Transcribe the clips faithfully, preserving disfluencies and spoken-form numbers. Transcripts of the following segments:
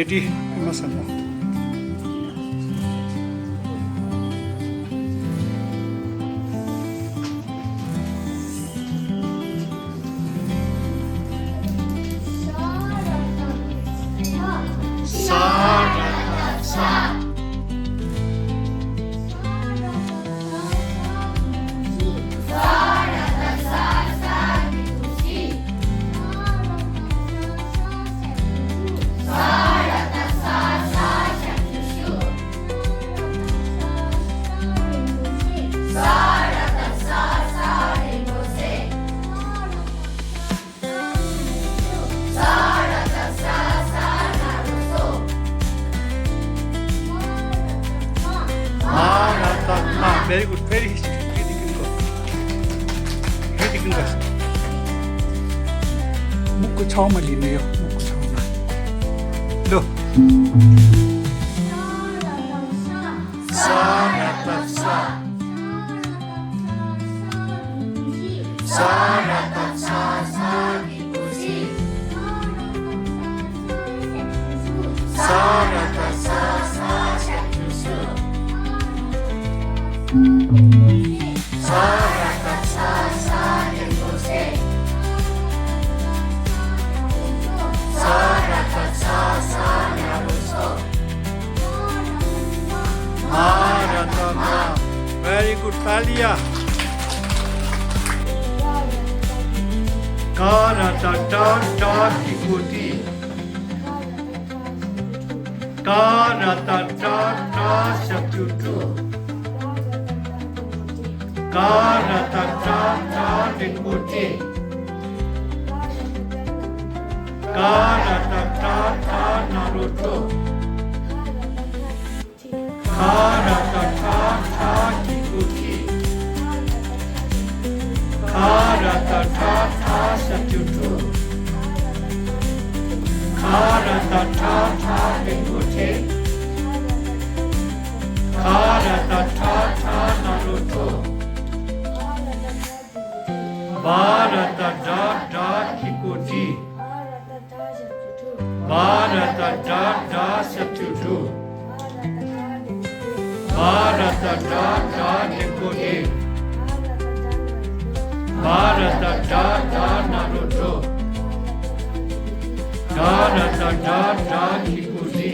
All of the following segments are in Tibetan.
རེ་ཌི། ཕེབས་མ་སོང་ན། ས་ར་བཏགས་ས། Very good, very good. Very good. སྨུག་གུ་ཆགས་མ་ལི་ནས་ཡོད། སྨུག་གུ་ཆགས་མ་ལོ། ས་ར་བཏགས་ས། ས་ར་བཏགས་ས། ས་གི་གུ་ཅི། ས་ར་བཏགས་ས། ས་ཞབས་ཀྱུ་སུ། ས་ར་བཏགས་ས། ས་འགྲེང་བུ་སེ། ས་ར་བཏགས་ས། ས་ན་རོ་སོ། མ་ར་བཏགས་མ། Very good, ཏཱ་ལི་ཡ། ཀ་ར་བཏགས་ཀྲ། ཀྲ་གི་གུ་ཀྲི། ཀ་ར་བཏགས་ཀྲ། ཀྲ་ཞབས་ཀྱུ་ཀྲུ། ཀ་ར་བཏགས་ཀྲ། ཀྲ་འགྲེང་བུ་ཀྲེ། ཀ་ར་བཏགས་ཀྲ། ཀྲ་ན་རོ་ཀྲོ། ཁ་ར་བཏགས་ཁྲ། ཁྲ་གི་གུ་ཁྲི། ཁ་ར་བཏགས་ཁྲ། ཁྲ་ཞབས་ཀྱུ་ཁྲུ། ཁ་ར་བཏགས་ཁྲ། ཁྲ་འགྲེང་བུ་ཁྲེ། ཁ་ར་བཏགས་ཁྲ། ཁྲ་ན་རོ་ཁྲོ། བ་ར་བཏགས་བྲ། བྲ་གི་གུ་བྲི། བ་ར་བཏགས་བྲ། བྲ་ཞབས་ཀྱུ་བྲུ། བ་ར་བཏགས་བྲ། བྲ་འགྲེང་བུ་བྲེ། བ་ར་བཏགས་བྲ། བྲ་ན་རོ་བྲོ། བྲ་ར་བཏགས་བྲ། བྲ་གི་གུ་བྲི།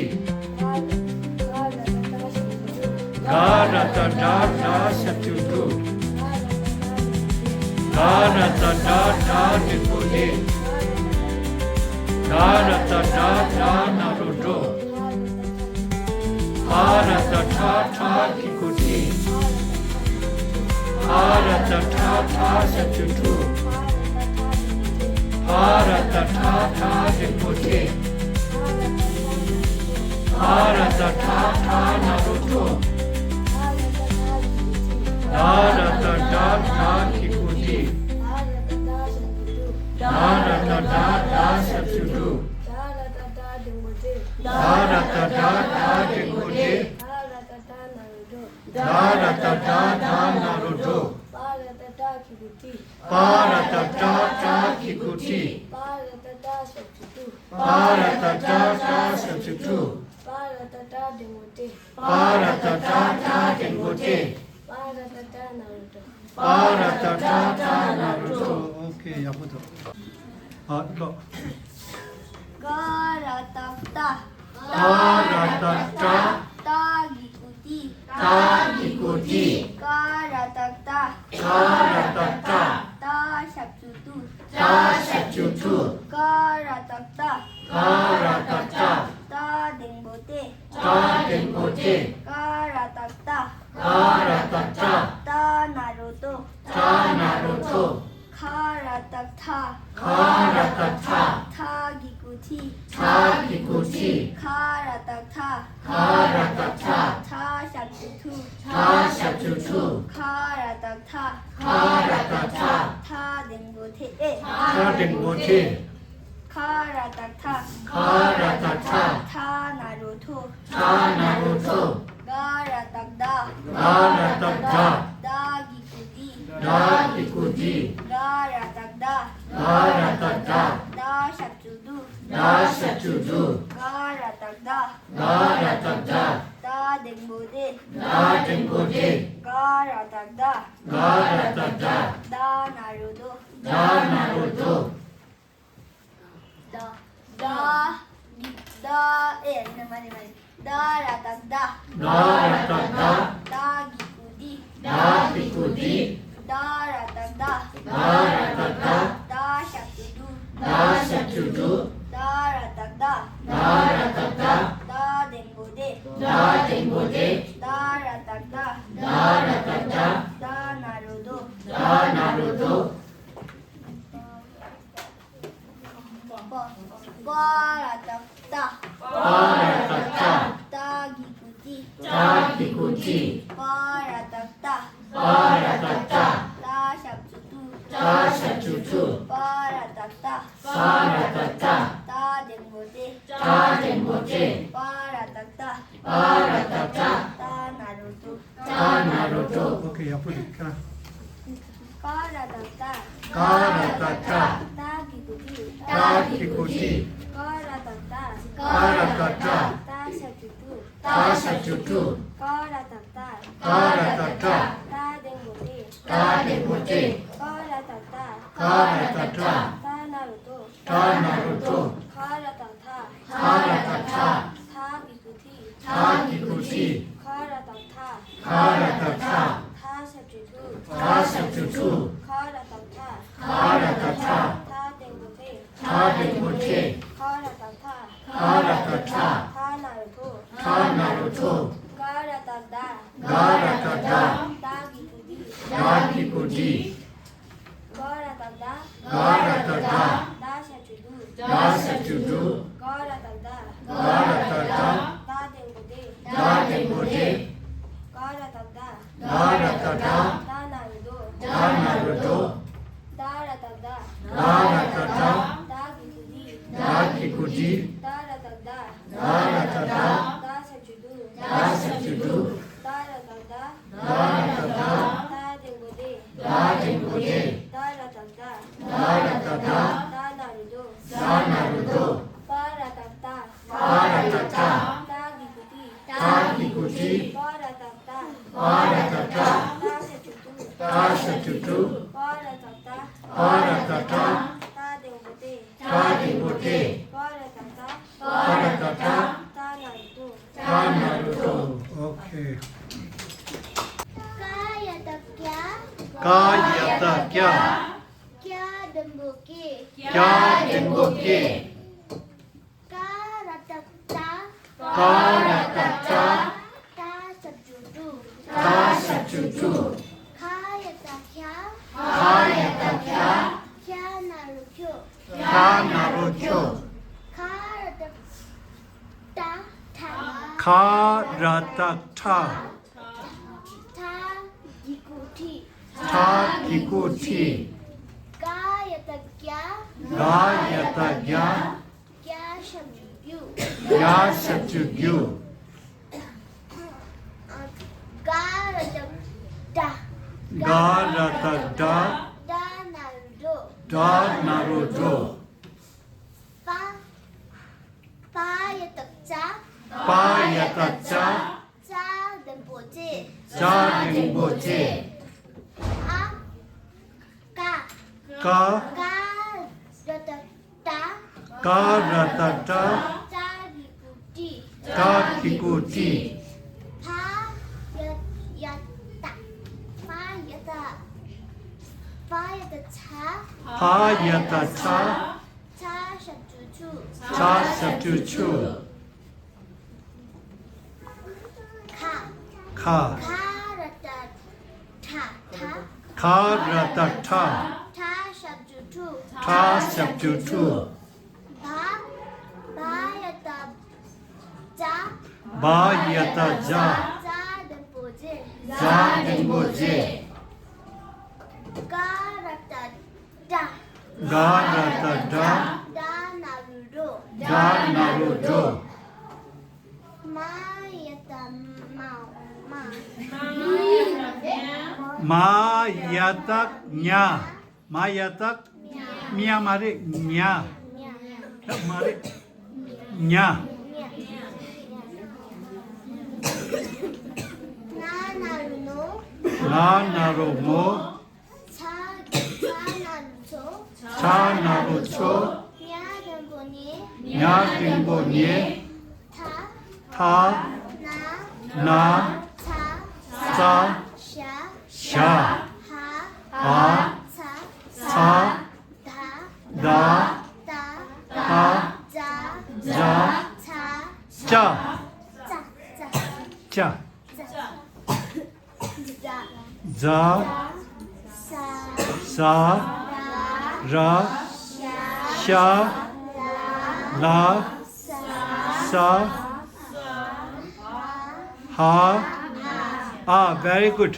ག་ར་བཏགས་གྲ། གྲ་ཞབས་ཀྱུ་གྲུ། ག་ར་བཏགས་གྲ། གྲ་འགྲེང་བུ་གྲེ། ག་ར་བཏགས་གྲ། གྲ་ན་རོ་གྲོ། ཕ་ར་བཏགས་ཕྲ། ཕྲ་གི་གུ་ཕྲི། ཕ་ར་བཏགས་ཕྲ། ཕྲ་ཞབས་ཀྱུ་ཕྲུ། ཕ་ར་བཏགས་ཕྲ། ཕྲ་འགྲེང་བུ་ཕྲེ། ཕ་ར་བཏགས་ཕྲ། ཕྲ་ན་རོ་ཕྲོ། ད་ར་བཏགས་དྲ། དྲ་གི་གུ་དྲི། ད་ར་བཏགས་དྲ། དྲ་ཞབས་ཀྱུ་དྲུ། ད་ར་བཏགས་དྲ། དྲ་འགྲེང་བུ་དྲེ། ད་ར་བཏགས་དྲ། དྲ་འགྲེང་བུ་དྲེ། ད་ར་བཏགས་དྲ་ན་རོ་དྲོ། ད་ར་བཏགས་དྲ། དྲ་ན་རོ་དྲོ། པ་ར་བཏགས་པྲ་གི་གུ་པྲི། པ་ར་བཏགས་པྲ། པྲ་གི་གུ་པྲི། པ་ར་བཏགས་པྲ་ཞབས་ཀྱུ་པྲུ། པ་ར་བཏགས་པྲ། པྲ་ཞབས་ཀྱུ་པྲུ། པ་ར་བཏགས་པྲ་འགྲེང་བུ་པྲེ། པ་ར་བཏགས་པྲ། པྲ་འགྲེང་བུ་པྲེ། པ་ར་བཏགས་པྲ་ན་རོ་པྲོ། པ་ར་བཏགས་པྲ། པྲ་ན་རོ་པྲོ། ཨོ་ཁེ། ཡག་པོ་འདུག་ཨ་ལོ། ཀ་ར་བཏགས་ཀྲ། ཀ་ར་བཏགས་ཀྲ། ཀྲ་གི་གུ་ཀྲི། ཀྲ་གི་གུ་ཀྲི། ཀ་ར་བཏགས་ཀྲ། ཀ་ར་བཏགས་ཀྲ། ཀྲ་ཞབས་ཀྱུ་ཀྲུ། ཀྲ་ཞབས་ཀྱུ་ཀྲུ། ཀ་ར་བཏགས་ཀྲ། ཀ་ར་བཏགས་ཀྲ། ཀྲ་འགྲེང་བུ་ཀྲེ། ཀྲ་འགྲེང་བུ་ཀྲེ། ཀ་ར་བཏགས་ཀྲ། ཀ་ར་བཏགས་ཀྲ། ཀྲ་ན་རོ་ཀྲོ། ཀྲ་ན་རོ་ཀྲོ། ཁ་ར་བཏགས་ཁྲ། ཁ་ར་བཏགས་ཁྲ། ཁྲ་གི་གུ་ཁྲི། ཁྲ་གི་གུ་ཁྲི། ཁ་ར་བཏགས་ཁྲ། ཁ་ར་བཏགས་ཁྲ། ཁྲ་ཞབས་ཀྱུ་ཁྲུ། ཁྲ་ཞབས་ཀྱུ་ཁྲུ། ཁ་ར་བཏགས་ཁྲ། ཁ་ར་བཏགས་ཁྲ། ཁྲ་འགྲེང་བུ་ཁྲེ། ཨེ། ཁྲ་འགྲེང་བུ་ཁྲེ། ཁ་ར་བཏགས་ཁྲ། ཁ་ར་བཏགས་ཁྲ། ཁྲ་ན་རོ་ཁྲོ། ཁྲ་ན་རོ་ཁྲོ། ག་ར་བཏགས་གྲ། ག་ར་བཏགས་གྲ། གྲ་གི་གུ་གྲི། གྲ་གི་གུ་གྲི། ག་ར་བཏགས་གྲ། ག་ར་བཏགས་གྲ། གྲ་ཞབས་ཀྱུ་གྲུ། གྲ་ཞབས་ཀྱུ་གྲུ། ག་ར་བཏགས་ ད། ག་ར་བཏགས་གྲ། ད་འགྲེང་བུ་ཏེ། ད་འགྲེང་བུ་ཏེ། ག་ར་བཏགས་གྲ། ག་ར་བཏགས་གྲ། ད་ན་རོ་དོ། ད་ན་རོ་དོ། ད། ད། ད། ཨེ། མ་རེད་མ་རེད། ད་ར་བཏགས་ད། ད་ར་བཏགས་ད། ད་གི་གུ་དི། ད་གི་གུ་དི། ད་ར་བཏགས་ད། ད་ར་བཏགས་ད། ད་ཞབས་ཀྱུ་དུ། ད་ཞབས་ཀྱུ་དུ། ད་ར་བཏགས་ད། ད་ར་བཏགས་ད། ད་འགྲེང་བུ་ཏེ། ད་འགྲེང་བུ་ཏེ། ད་ར་བཏགས་ད། ད་ར་བཏགས་ད། ད་ན་རོ་དོ། ད་ན་རོ་དོ། པ། པ་ར་བཏགས་པ། པ་ར་བཏགས་པ། ཏ་གི་གུ་ཏི། ཏ་གི་གུ་ཏི། པ་ར་བཏགས་པཏ། པ་ར་བཏགས་པཏ། ཏ་ཞབས་ཀྱུ་ཏུ། ཏ་ཞབས་ཀྱུ་ཏུ། པ་ར་བཏགས་པཏ། པ་ར་བཏགས་པཏ། ཏ་འགྲེང་བུ་ཏེ། ཏ་འགྲེང་བུ་ཏེ། པ་ར་བཏགས་པཏ། པ་ར་བཏགས་པཏ། ཏ་ན་རོ་ཏོ། ཏ་ན་རོ་ཏོ། ཨོ་ཁེ། ཡག་པོ་རེད། ཁྱེད་རང་། ཀ་ར་བཏགས་ཀྲ། ཀ་ར་བཏགས་ཀྲ། ཏ་གི་གུ་ཏི། ཏ་གི་གུ་ཏི། ཀ་ར་བཏགས་ཀྲ། ཀ་ར་བཏགས་ཀྲ། ཏ་ཞབས་ཀྱུ་ཏུ། ཏ་ཞབས་ཀྱུ་ཏུ། ཀ་ར་བཏགས་ཀྲ། ཀ་ར་བཏགས་ཀྲ། ཏ་འགྲེང་བུ་ཏེ། ཏ་འགྲེང་བུ་ཏེ། ཀ་ར་བཏགས་ཀྲ། ཀ་ར་བཏགས་ཀྲ། ཏ་ན་རོ་ཏོ། ཏ་ན་རོ་ཏོ། ཁ་ར་བཏགས་ཁྲ། ཁ་ར་བཏགས་ཁྲ། ཐ་གི་གུ་ཐི། ཐ་གི་གུ་ཐི། ཁ་ར་བཏགས་ཁྲ། ཁ་ར་བཏགས་ཁྲ། ཐ་ཞབས་ཀྱུ་ཐུ། ཐ་ཞབས་ཀྱུ་ཐུ། ཁ་ར་བཏགས་ཁྲ། ཁ་ར་བཏགས་ཁྲ། ཐ་འགྲེང་བུ་ཐེ། ཐ་འགྲེང་བུ་ཐེ། ཁ་ར་བཏགས་ཁྲ། ཁ་ར་བཏགས་ཁྲ། ཐ་ན་རོ་ཐོ། ཐ་ན་རོ་ཐོ། ག་ར་བཏགས་གྲ། ག་ར་བཏགས་གྲ། ཏ་གི་གུ་ཏི། ཏ་གི་གུ་ཏི། ག་ར་བཏགས་གྲ། ག་ར་བཏགས་གྲ། ཏ་ཞབས་ཀྱུ་ཏུ། ཏ་ཞབས་ཀྱུ་ཏུ། ག་ར་བཏགས་གྲ། ག་ར་བཏགས་གྲ། ཏ་འགྲེང་བུ་ཏེ། ཏ་འགྲེང་བུ་ཏེ། ག་ར་བཏགས་གྲ། ག་ར་བཏགས་གྲ། ཏ་ན་རོ་ཏོ། ཏ་ན་རོ་ཏོ། ད་ར་བཏགས་དྲ། ད་ར་བཏགས་དྲ། ཏ་གི་གུ་ཏི། ཏ་གི་གུ་ཏི། ད་ར་བཏགས་དྲ། ད་ར་བཏགས་དྲ། ཏ་ཞབས་ཀྱུ་ཏུ། ཏ་ཞབས་ཀྱུ་ཏུ། ད་ར་བཏགས་དྲ། ད་ར་བཏགས་དྲ། ཏ་འགྲེང་བུ་ཏེ། ཏ་འགྲེང་བུ་ཏེ། ད་ར་བཏགས་དྲ། ད་ར་བཏགས་དྲ། ཏ་ན་རོ་ཏོ། ཏ་ན་རོ་ཏོ། པ་ར་བཏགས་པཏ། པ་ར་བཏགས་པཏ། ཏ་གི་གུ་ཏི། ཏ་གི་གུ་ཏི། པ་ར་བཏགས་པྲ། པ་ར་བཏགས་པྲ། ཏ་ཞབས་ཀྱུ་ཏུ། ཏ་ཞབས་ཀྱུ་ཏུ། པ་ར་བཏགས་པྲ། པ་ར་བཏགས་པྲ། ཏ་འགྲེང་བུ་ཏེ། ཏ་འགྲེང་བུ་ཏེ། པ་ར་བཏགས་པྲ། པ་ར་བཏགས་པྲ། ཏ་ན་རོ་ཏོ། ཏ་ན་རོ་ཏོ། ཨོ་ཁེ། ཀ་ཡ་བཏགས་ཀྱ། ཀ་ཡ་བཏགས་ཀྱ། ཀྱ་འགྲེང་བུ་ཀྱེ། ཀྱ་འགྲེང་བུ་ཀྱེ། ཀ་ར་བཏགས་ཀྲ། ཀ་ར་བཏགས་ཀྲ། ཏ་ཞབས་ཀྱུ་ཏུ། ཏ་ཞབས་ཀྱུ་ཏུ། ཁ་ཡ་བཏགས་ཁྱ། ཁ་ཡ་བཏགས་ཁྱ། ཁྱ་ན་རོ་ཁྱོ། ཁྱ་ན་རོ་ཁྱོ། ཁ་ར་བཏགས་ཏྲ། ཁ་ར་བཏགས་ཏྲ། ཁ་ར་བཏགས་ཏྲ། ཏ་གི་གུ་ཏི། ཏ་གི་གུ་ཏི། ག་ཡ་བཏགས་གྱ། ག་ཡ་བཏགས་གྱ། གྱ་ཞབས་ཀྱུ་གྱུ། གྱ་ཞབས་ཀྱུ་གྱུ། ག་ར་བཏགས་གྲ། ག་ར་བཏགས་གྲ། གྲ་ན་རོ་གྲོ། གྲ་ན་རོ་གྲོ། པ། པ་ཡ་བཏགས་པྱ། པ་ཡ་བཏགས་པྱ། པྱ་འགྲེང་བུ་ཙེ། པྱ་འགྲེང་བུ་ཙེ། ཨ། ཀ། ཀ། ཀ་ར་བཏགས་ཀྲ། ཀ་ར་བཏགས་ཀྲ། ཀྲ་གི་གུ་ཀྲི། ཀྲ་གི་གུ་ཀྲི། ཕ་ཡ་ཡ་བཏགས། ཕ་ཡ་བཏགས། ཕ་ཡ་བཏགས་ཕྱ། ཕ་ཡ་བཏགས་ཕྱ། ཆ་ཞབས་ཀྱུ་ཆུ། ཆ་ཞབས་ཀྱུ་ཆུ། ཁ། ཁ། ཁ་ར་བཏགས་ཁྲ། ཁྲ། ཁ་ར་བཏགས་ཁྲ། ཁྲ་ཞབས་ཀྱུ་ཁྲུ། ཁྲ་ཞབས་ཀྱུ་ཁྲུ། བ། བ་ཡ་བཏགས་བྱ། བ་ཡ་བཏགས་བྱ། བྱ་འགྲེང་བུ་བྱེ། བྱ་འགྲེང་བུ་བྱེ། ག་ར་བཏགས་གྲ། ག་ར་བཏགས་གྲ། གྲ་ན་རོ་གྲོ། གྲ་ན་རོ་གྲོ། མ་ཡ་བཏགས་མྱ། མྱ། མ་ཡ་བཏགས་མྱ། མ་ཡ་བཏགས་མྱ་མ་རེད། མྱ། མ་རེད། མྱ། ང་ན་རོ་ངོ། ཚ། ཚ་ན་རོ་ཚོ། ཚ་ན་རོ་ཚོ། ཉ་འགྲེང་བུ་ཉེ། ཉ་འགྲེང་བུ་ཉེ། ཐ། ཐ། ན། ན། ཚ། ཚ། ཞ། ཞ། ཧ། ཧ། ཚ། ཚ། ད། ད། ཏ། ཏ། ཛ། ཛ། ཚ། ཅ། ཙ། ཙ། ཅ། ཙ། ཛ། ཛ། ཟ། ཟ། ར། ར། ཤ། ཤ། ལ། ལ། ས། ས། ཧ། ཧ། ཨ། Very good.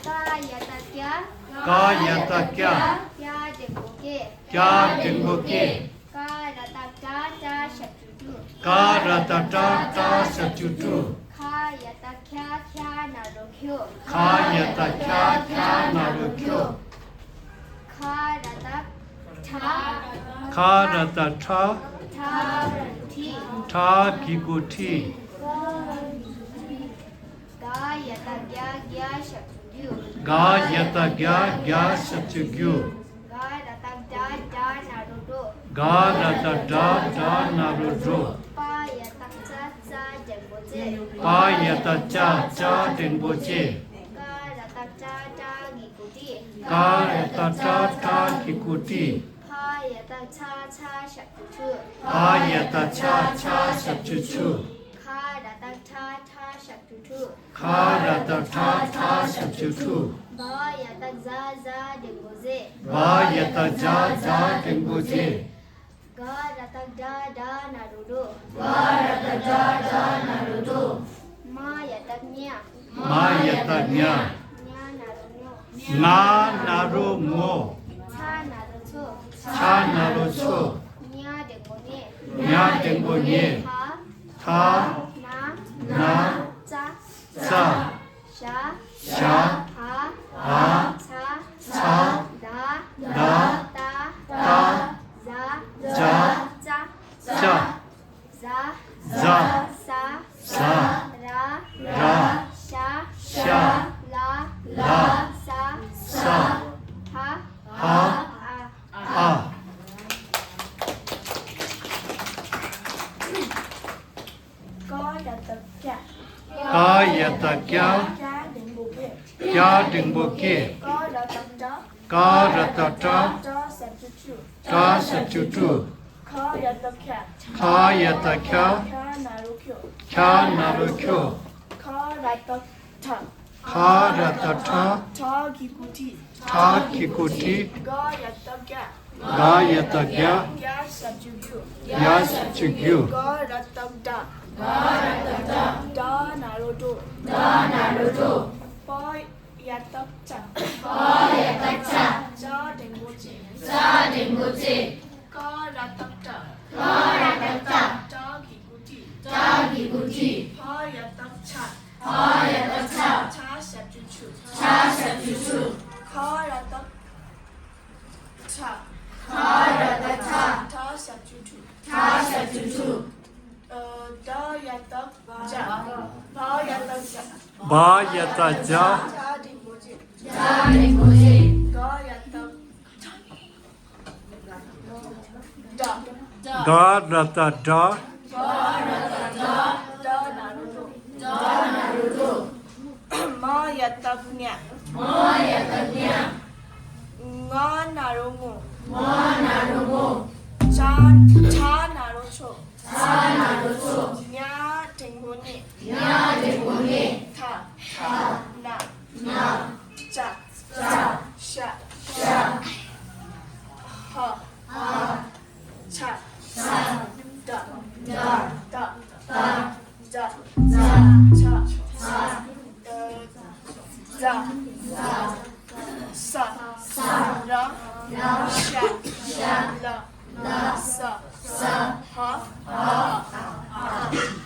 ཀ་ཡ་བཏགས་ཀྱ། ཀ་ཡ་བཏགས་ཀྱ། ཀྱ་འགྲེང་བུ་ཀྱེ། ཀྱ་འགྲེང་བུ་ཀྱེ། ཀ་ར་བཏགས་ཀྲ། ཀྲ་ཞབས་ཀྱུ་ཀྲུ། ཀ་ར་བཏགས་ཀྲ། ཀྲ་ཞབས་ཀྱུ་ཀྲུ། ཁ་ཡ་བཏགས་ཁྱ། ཁྱ་ན་རོ་ཁྱོ། ཁ་ཡ་བཏགས་ཁྱ། ཁྱ་ན་རོ་ཁྱོ། ཁ་ར་བཏགས་ཁྲ། ཁ་ར་བཏགས་ཁྲ། ཁྲ་གི་གུ་ཁྲི། ཁྲ་གི་གུ་ཁྲི། ག་ཡ་བཏགས་གྱ། གྱ་ཞབས་ཀྱུ་གྱུ། ག་ཡ་བཏགས་གྱ། གྱ་ཞབས་ཀྱུ་གྱུ། ག་ར་བཏགས་གྲ། གྲ་ན་རོ་གྲོ། ག་ར་བཏགས་གྲ། གྲ་ན་རོ་གྲོ། པ་ཡ་བཏགས་པྲ། པྲ་འགྲེང་བུ་པྲེ། པ་ཡ་བཏགས་པྲ། པྲ་འགྲེང་བུ་པྲེ། ཀ་ར་བཏགས་ཀྲ། ཀྲ་གི་གུ་ཀྲི། ཀ་ར་བཏགས་ཀྲ། ཀྲ་གི་གུ་ཀྲི། ཕ་ཡ་བཏགས་ཕྱ། ཕྱ་ཞབས་ཀྱུ་ཕྱུ། ཕ་ཡ་བཏགས་ཕྱ། ཕྱ་ཞབས་ཀྱུ་ཕྱུ། ཁ་ར་བཏགས་ཁྲ། ཁྲ་ཞབས་ཀྱུ་ཁྲུ། ཁ་ར་བཏགས་ཁྲ། ཁྲ་ཞབས་ཀྱུ་ཁྲུ། བ་ཡ་བཏགས་བཛྲ། བཛྲ་འགྲེང་བུ་བཛྲེ། བ་ཡ་བཏགས་བཛྲ། བཛྲ་འགྲེང་བུ་བཛྲེ། ག་ར་བཏགས་གྲ། གྲ་ན་རོ་གྲོ། ག་ར་བཏགས་གྲ། གྲ་ན་རོ་གྲོ། མ་ཡ་བཏགས་མྱ། མ་ཡ་བཏགས་མྱ། ཉ་ན་རོ་མྱོ། ང་ན་རོ་ངོ། ཚ་ན་རོ་ཚོ། ཚ་ན་རོ་ཚོ། ཉ་འགྲེང་བུ་ཉེ། ཉ་འགྲེང་བུ་ཉེ། ཐ། ཐ། ན། ན། ཙ། ཙ། ཞ། ཞ། ཧ། ཧ། ཚ། ཚ། ད། ད། ཏ། ཏ། ཛ། ཛ། ཙ། ཙ། ཛ། ཛ། ས། ས། ར། ར། ཤ། ཤ། ལ། ལ། ས། ས། ཧ། ཧ། ཨ། ཨ། ཀ་ཡ་བཏགས་ཀྱ། ཀ་ཡ་བཏགས་ཀྱ། ཀྱ་འགྲེང་བུ་ཀྱེ། ཀྱ་འགྲེང་བུ་ཀྱེ། ཀ་ར་བཏགས་ཀྲ། ཀ་ར་བཏགས་ཀྲ། ཀྲ་ཞབས་ཀྱུ་ཀྲུ། ཀྲ་ཞབས་ཀྱུ་ཀྲུ། ཁ་ཡ་བཏགས་ཁྱ། ཁ་ཡ་བཏགས་ཁྱ། ཁྱ་ན་རོ་ཁྱོ། ཁྱ་ན་རོ་ཁྱོ། ཁ་ར་བཏགས་ཁྲ། ཁ་ར་བཏགས་ཁྲ། ཁྲ་གི་གུ་ཁྲི། ཁྲ་གི་གུ་ཁྲི། ག་ཡ་བཏགས་གྱ། ག་ཡ་བཏགས་གྱ། གྱ་ཞབས་ཀྱུ་གྱུ། གྱ་ཞབས་ཀྱུ་གྱུ། ག་ར་བཏགས་གྲ། ག་ར་བཏགས་གྲ། གྲ་ན་རོ་གྲོ། གྲ་ན་རོ་གྲོ། པ་ཡ་བཏགས་པྲ། པ་ཡ་བཏགས་པྲ། པྲ་འགྲེང་བུ་པྲེ། པྲ་འགྲེང་བུ་པྲེ། ཀ་ར་བཏགས་ཀྲ། ཀ་ར་བཏགས་ཀྲ། ཀྲ་གི་གུ་ཀྲི། ཀྲ་གི་གུ་ཀྲི། ཕ་ཡ་བཏགས་ཕྱ། ཕ་ཡ་བཏགས་ཕྱ། ཕྱ་ཞབས་ཀྱུ་ཕྱུ། ཕྱ་ཞབས་ཀྱུ་ཕྱུ། ཁ་ར་བཏགས་ཁྲ། ཁ་ར་བཏགས་ཁྲ། ཁྲ་ཞབས་ཀྱུ་ཁྲུ། ཁྲ་ཞབས་ཀྱུ་ཁྲུ། ཨ། ད་ཡ་བཏགས་ཇ། བ་ཡ་བཏགས་ཇ། བ་ཡ་བཏགས་ཇ། ཇ་འགྲེང་བུ་ཇེ། ཇ་འགྲེང་བུ་ཇེ། ག་ཡ་བཏགས་གྲ། ག་ར་བཏགས་གྲ། ག་ར་བཏགས་གྲ། ཌ་ན་རོ་ཌོ། ཌ་ན་རོ་ཌོ། མ་ཡ་བཏགས་མྱ། མ་ཡ་བཏགས་མྱ། ང་ན་རོ་ངོ། ང་ན་རོ་ངོ། ཆ། ཆ་ན་རོ་ཆོ། ཆ་ན་རོ་ཆོ། ཉ་འགྲེང་བུ་ཉེ། ཉ་འགྲེང་བུ་ཉེ། ཐ། ཐ། ན། ན། ཙ། ཙ། ཤ། ཤ། ཧ། ཧ། ཆ། ཆ། ཌ། ཌ། ཏ། ཏ། ཛ། ཛ། ཆ། ཆ། ཛ། ཛ། ས། ས། ར། ར། ཤ། ཤ། ལ། ལ། ས། ས། ཧ། ཧ།